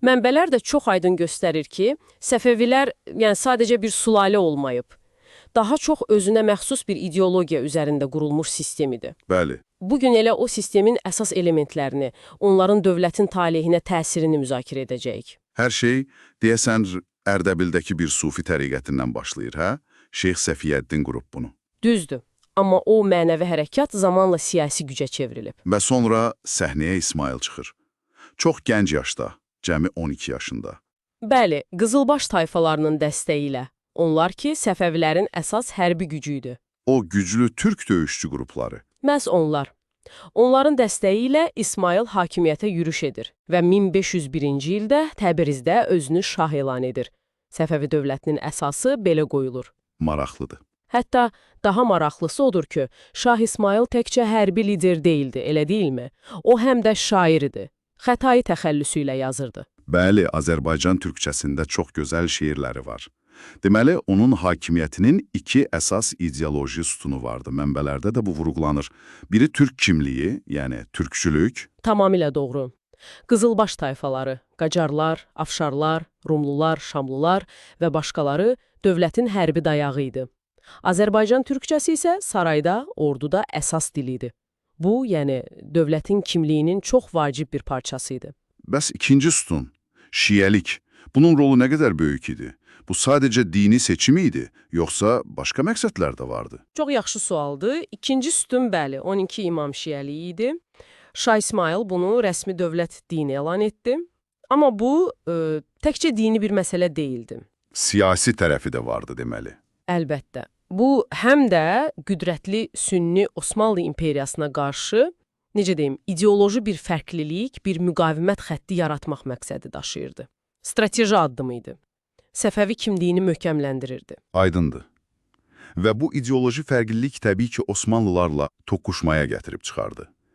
Mənbələr də çox aydın göstərir ki, Səfəvilər yəni sadəcə bir sülalə olmayıb. Daha çox özünə məxsus bir ideologiya üzərində qurulmuş sistem idi. Bu gün elə o sistemin əsas elementlərini, onların dövlətin talehinə təsirini müzakirə edəcəyik. Hər şey, deyəsən, Ərdəbildəki bir sufi təriqətindən başlayır, hə? Şeyx Səfiyyəddin qurub bunu. Düzdür. Amma o mənəvi hərəkat zamanla siyasi gücə çevrilib. Və sonra səhnəyə İsmail çıxır. Çox gənc yaşda, cəmi 12 yaşında. Bəli, Qızılbaş tayfalarının dəstəyi ilə. Onlar ki, Səfəvilərin əsas hərbi gücü idi. O güclü türk döyüşçü qrupları. Məhz onlar. Onların dəstəyi ilə İsmail hakimiyyətə yürüş edir və 1501-ci ildə Təbrizdə özünü şah elan edir. Səfəvi dövlətinin əsası belə qoyulur. Maraqlıdır. Hətta daha maraqlısı odur ki, Şah İsmail təkcə hərbi lider deyildi, elə deyilmi? O həm də şair idi. Xətai təxəllüsü ilə yazırdı. Bəli, Azərbaycan türkçəsində çox gözəl şeirləri var. Deməli, onun hakimiyyətinin iki əsas ideoloji sütunu vardı. Mənbələrdə də bu vurğulanır. Biri türk kimliyi, yəni türkçülük. Tamamilə doğru. Qızılbaş tayfaları, Qacarlar, Afşarlar, Rumlular, Şamlılar və başqaları dövlətin hərbi dayağı idi. Azərbaycan türkçəsi isə sarayda, orduda əsas dil idi. Bu, yəni dövlətin kimliyinin çox vacib bir parçası idi. Bəs ikinci sütun, şiəlik. Bunun rolu nə qədər böyük idi? Bu sadəcə dini seçim idi, yoxsa başqa məqsədlər də vardı? Çox yaxşı sualdır. İkinci sütun bəli, 12 imam şiəliyi idi. Şah İsmail bunu rəsmi dövlət dini elan etdi. Amma bu təkcə dini bir məsələ deyildi. Siyasi tərəfi də vardı deməli. Əlbəttə. Bu həm də qüdrətli Sünni Osmanlı imperiyasına qarşı, necə deyim, ideoloji bir fərqlilik, bir müqavimət xətti yaratmaq məqsədi daşıyırdı. Strateji addımı idi. Səfəvi kimliyini möhkəmləndirirdi. Aydındır. Və bu ideoloji fərqlilik təbii ki, Osmanlılarla toqquşmaya gətirib çıxardı.